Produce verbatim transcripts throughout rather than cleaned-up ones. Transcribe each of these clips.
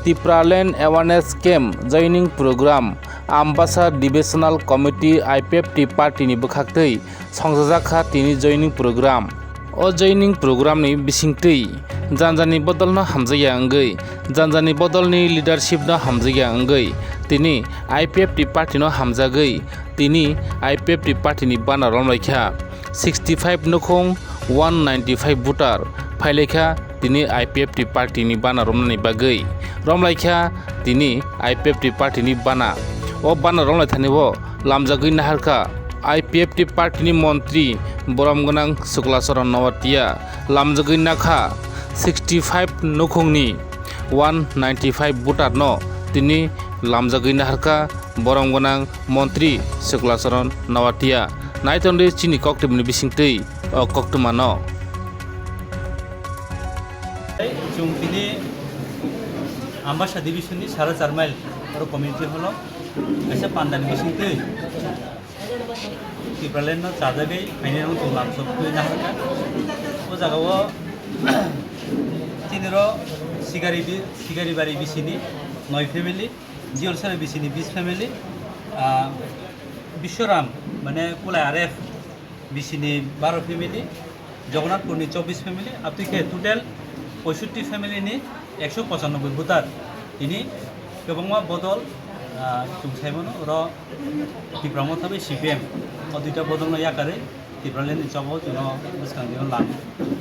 Tipraland Awareness Camp Joining Program, Ambasa Divisional Committee I P F T party ni bwkhaktwi songchajakha tini joining program. O joining program ni bisingtwi janjani bodolno hamjakya wngwi, janjani bodolni leadership no hamjakya wngwi, tini I P F T party no hamjagwi tini I P F T party ni bana romlaikha. Sixty five nukhung, one ninety five voter phailaikha tini I P F T party ni bana romnani bagwi. Romlaikha tini I P F T party ni bana. O bana romlaithani o lamjagwi naharkha I P F T party ni montri borom gwnang Sukla Charan Noatia. Lamjagwi nakha sixty five nukhungni one ninety five voter no tini lamjagwi naharkha borom gwnang montri Sukla Charan Noatia. Naitongdi chini koktwmani bisingtwi o koktwmano. Chwng tini Ambasa division ni sara char mile oro community hall o kaisa pandani bisingtwi Tipraland no chajagwi phainai rok chwng lamsok twi naharkha. O jaga o chini ro Sigari bi-, Sigari bari bisini noi family, Jiol Sara bisini bis family, ah, Biswaram mane Kulai R F bisini baro family, Jagannathpurni chobbish family, abtwi khe total poisotti family ni ekso pochanoboi voter. Tini kwbangma bodol, ah, chwng sai mano, oro Tipra Motha bai C P M o duita bodolno yakarwi Tipraland ni choba o chwngno bwskang dino lang,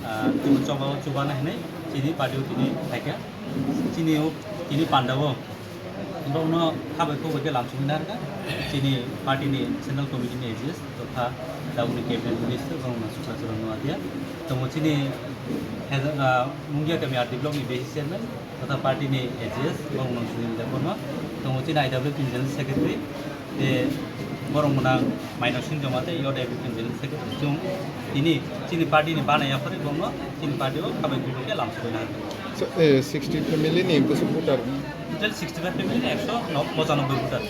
ah, chwngno choba o chubana hinwi chini party o tini phaikha. Chini o, tini panda o Borokno khabai khukbai khe lamsogwi naharkha. Chini party ni central committee ni A G S totha tabukni cabinet minister borok no Sukla Charan Noatia. Tongo chini Heza-, ah, Mungia kami R D block ni B C chairman totha party ni A G S borok no Sunil Debbarma. Tongo chini I W P ni general secretary tei borok mwnang Mainok Singh Joma tei Yod I W P ni general secretary. Chwng tini chini party ni bana yaphari borok no chini party o khabai khukbai khe lamsogwi naharkha. So, eh, sixty family ni bwswk voter? Total sixty five family, ekso pochanoboi voter.